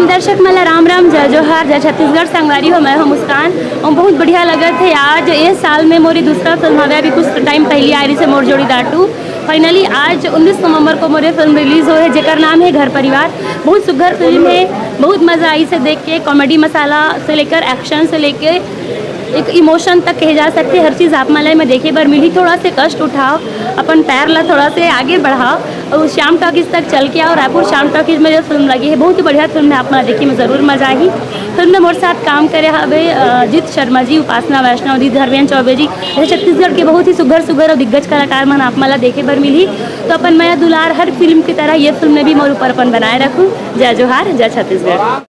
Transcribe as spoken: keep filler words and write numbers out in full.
दर्शक मन ला राम राम, जय जोहार, जय छत्तीसगढ़। संगवारी हो, मैं हूं मुस्कान। और बहुत बढ़िया लगत हे आज, इस साल में मोरी दूसरा फिल्म हवे, अभी कुछ टाइम पहले आ रही से मोर जोड़ीदार टू। फाइनली आज उन्नीस नवंबर को मोरे फिल्म रिलीज होए हे, जेकर नाम है घर परिवार। बहुत सुघर फिल्म है, बहुत मजा आई से देख के। कॉमेडी मसाला से लेकर, एक्शन से लेके, एक इमोशन तक कहे जा सकते, हर चीज आप मन ला एमा देखे बर मिली। थोड़ा से कष्ट उठाओ, अपन पैर ला थोड़ा से आगे बढ़ाओ और श्याम टॉकीज तक चल के आओ। रायपुर श्याम टॉकीज में जो फिल्म लगी है, बहुत ही बढ़िया फिल्म है, आप मन ला देखे में जरूर मजा आही। फिल्म में मोर साथ काम करे हवे अ, अजीत शर्मा जी, उपासना वैष्णव जी, धर्मेंद्र चौबे जी, जैसे छत्तीसगढ़ के बहुत ही सुघर सुघर और दिग्गज कलाकार मन आप मन ला देखे बर मिली। तो अपन मया दुलार हर फिल्म की तरह ये फिल्म में भी मोर ऊपर अपन बनाए रखू। जय जोहार, जय छत्तीसगढ़।